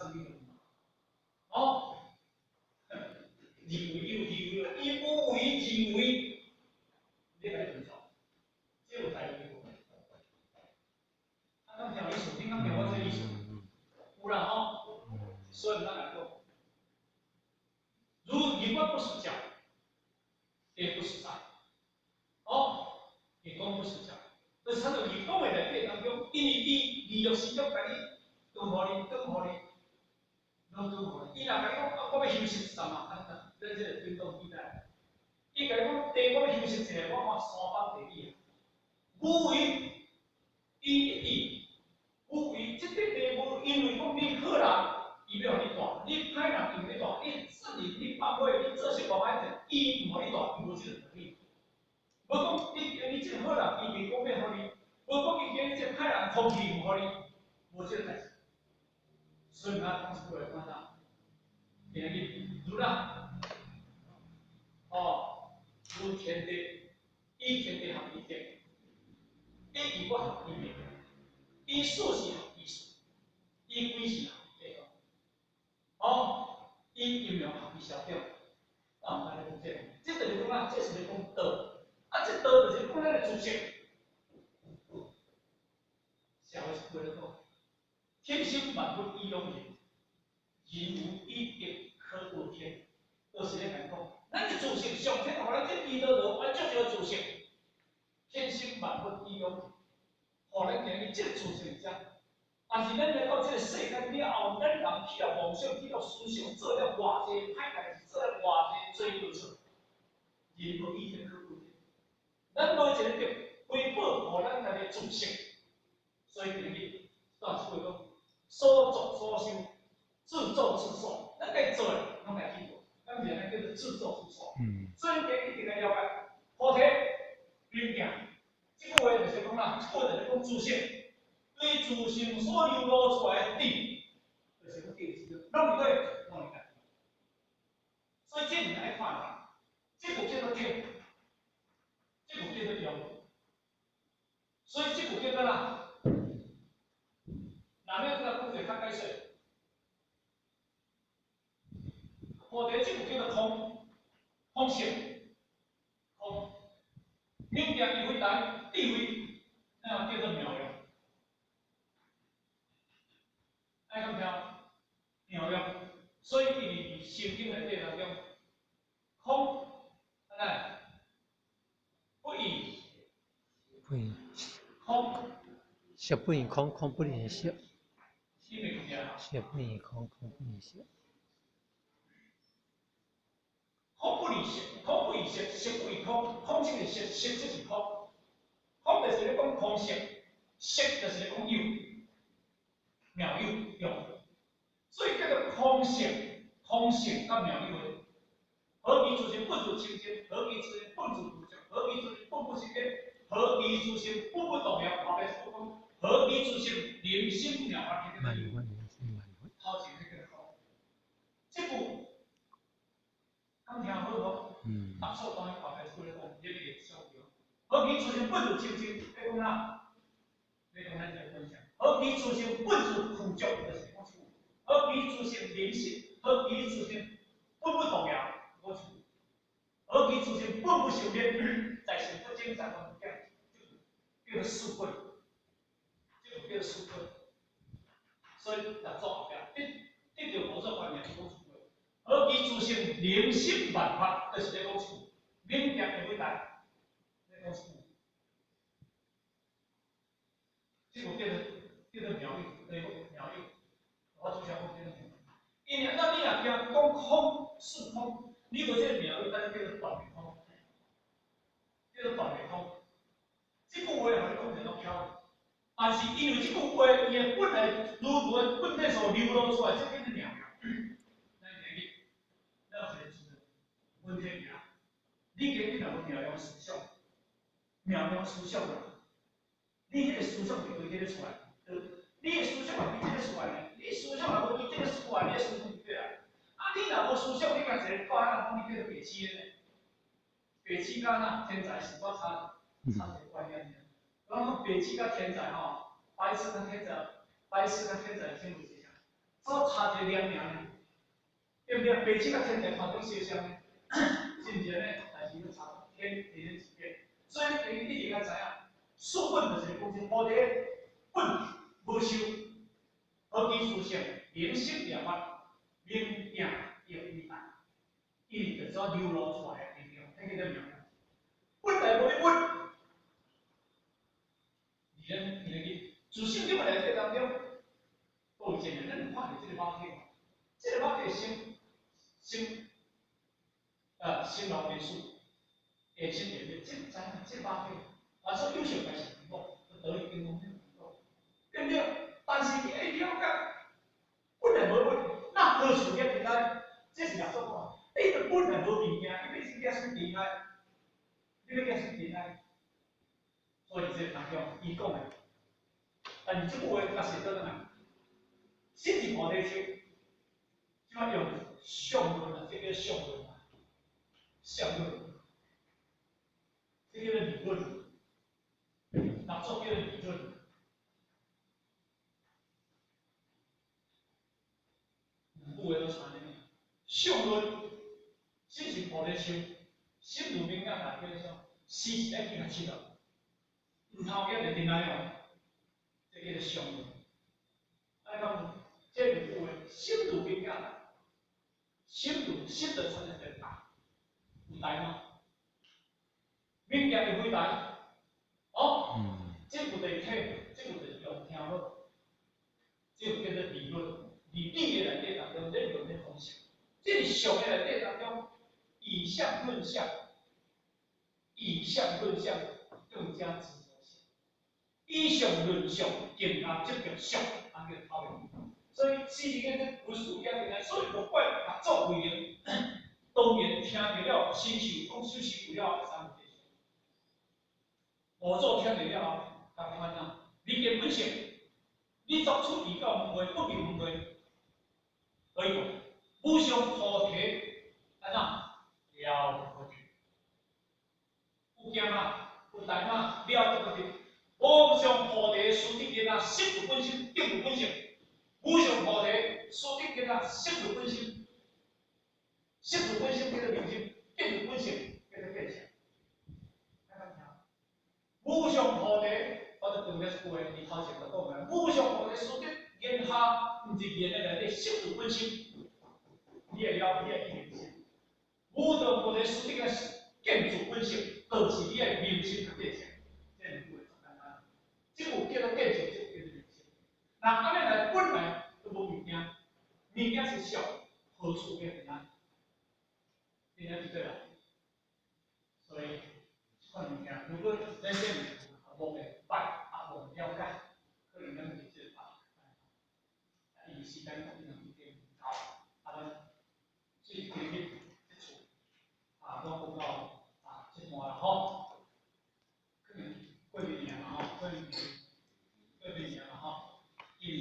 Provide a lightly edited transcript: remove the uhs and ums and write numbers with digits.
啥物用？哦，认为有认为，伊无为认为，你共伊论错，这有代志无？啊，敢听意思？你敢听我这意思？有啦吼，所以咱来讲，如日我不是教，也不是在，哦，伊講不是教，就是他就伊講的內底當中，因為伊二六時鐘共你轉予你，轉予你，攏轉予你。伊若共你講，啊，我欲休息一陣啊，啊，咱這個運動比賽，伊共你講，地我欲休息一下，我看3班地理啊，無為伊伊無為，這個地無因為講你好人，伊欲予你帶，你歹人伊予你帶，你責任你放火，你做啥無歹勢，伊毋予你帶，伊無這個能力。無講你你這個好人，伊袂講欲予你；無講伊今日這個歹人，空氣毋予你，無這個代誌。所以咱講一句話講啥？今日如啦，哦，如天地，以天地合其德，以義不合其名，以事事合其事，以鬼事合其鬼。哦，以陰陽合其消長。啊，毋知咧講這個，這就是講啊，這是咧講道。啊，這道就是講咱的知識。社會是咧講，天生萬物以養人，人無以德可惡天，就是咧講，咱的知識上天予咱這基督徒，咱足少知識。天生萬物以養人，予咱今日這個知識遮。但是咱來到這個世間了後，咱人起了妄想，起了思想，做了偌濟歹代誌，做了偌濟罪過錯，人無以德可惡天。咱無一個德回報予咱家己知識，所以今日大師會講，所作所受，自作自受。咱家己做的，攏會去做，咱是按呢叫做自作自受。所以今日一定要了解，菩提明鏡，這句話就是講啦，這句話就是講自性，對自性所流露出來的智，就是講智，攏是對，攏是家己。所以這毋愛看啦，這句叫做體，這句叫做用，所以這句叫做啦。那要閣講一個較解釋，菩提這句叫做空，空性，空。明鏡智慧台，智慧，那叫做妙用。愛敢聽？妙用。所以伊佇聖經內底當中，空，按呢？不異，不異，空。色不異空，空不離色。色不異空，空不離色。空不離色，空不異色，色不異空，空即是色，色即是空。空就是咧講空性，色就是咧講有，妙有用。所以叫做空性，空性佮妙有的。何其自性本自清淨，何其自性本自具足，何其自性本不生滅，何其自性本不動搖。後壁是講何其自性靈心妙法。頭前彼個空，這句敢聽好無？答錯當然後壁這句咧講，你會小對。何其自性本自清淨，咧講啥？咧講咱這個本性。何其自性本自具足，就是講這句。何其自性靈性，何其自性本不動搖，講這句。何其自性本不生滅，在生不增，在亡不減，這句叫做四句，這句叫做四句。所以六祖後壁得得著無做觀念，講這句。何其自性靈心萬法，就是咧講這句。明鏡會偉大，咧講這句。這句叫做妙有，對無？妙有，我拄才講這個妙有。因為那你若驚講空是空，你無這個妙有，咱叫做斷滅空，叫做斷滅空。這句話予你講者攏巧，但是因為這句話，伊的本來如如的本體所流露出來，這叫做妙有。咱今日，咱有一個問題爾，你今日若無妙用思想，妙用思想啦，你彼個思想是對這個出來，你的思想若對這個出來呢？你思想若無對這個出來，你的思想是對來。啊，你若無思想，你共一個掛人講你叫做白痴的呢？白痴佮哪天才是我差一個觀念爾。我講白痴佮天才吼，白痴佮天才，白痴佮天才的分別是啥？所差一个念尔，對毋對？白痴佮天地看中相像呢，是毋是按呢？但是閣差天地之別，所以你一定愛知影，四本就是講這菩提本無壽，何其殊勝，明心了法，明鏡亦非大，伊就怎流露出來的力量，彼叫做妙。本來無咧本，而咱今日去自性經內底當中，有一個咱有看著這個肉體，這個肉體生生，生老病死，下生下滅，這知影這肉體，啊，所以有想來是因果，道理經講因果，對毋對？但是伊會了解，本來無本，那何處業佇來？這是六祖講，你著本來無物件，你欲寄啥物塵埃？你欲寄啥物塵埃？所以這個當中，伊講的，但是這句話較實倒轉來，心是菩提樹，這擺用相論啊，這叫相論啊，相論，這叫做理論，六祖叫做理論。兩句話攏差呢。相論，心是菩提樹，心如明鏡大叫做啥？死是愛去共切落，毋通叫就尘埃哦，這叫做相論。按呢講，這兩句話，心如明鏡大，心如心就產生一個大，有大嗎？明鏡會非大，哦，這有就是體，這有就是用聽好，這有叫做理論，佇理的內底當中，咧論的方式，這是相的內底當中，以相論相，以相論相更加執著性，以相論相更加執著相，啊叫討厭。所以，四字經這文殊經裡面，所以無怪六祖慧能，當然聽著了，身受講修習有了三昧。五祖聽著了後，共款啊，你根本性，你作出離到輪迴，不入輪迴，可以講無上菩提按怎了不得？有驚嗎？有大嗎？了不得。無上菩提殊得見啊，色如本心，定如本性。無上菩提殊得見啊，色如本心，色如本心叫做明心，見如本性叫做見性。無上菩提，我就當咧一句話，伊頭前就講的，無上菩提殊得言下，毋是言的內底色如本心，你會了，你會去明心。無上菩提殊得嘅見自本性，就是你愛明心佮見性。這兩句話足簡單，這有叫做見性，這有叫做明心。那按呢來本來都無物件，物件是相，何處變塵埃？塵埃就對了。所以這款物件，如果咱先無明白，啊無了解，可能咱就這啊，伊時間可能已經到，啊，咱這今日這厝啊，攏講到啊這段啦吼。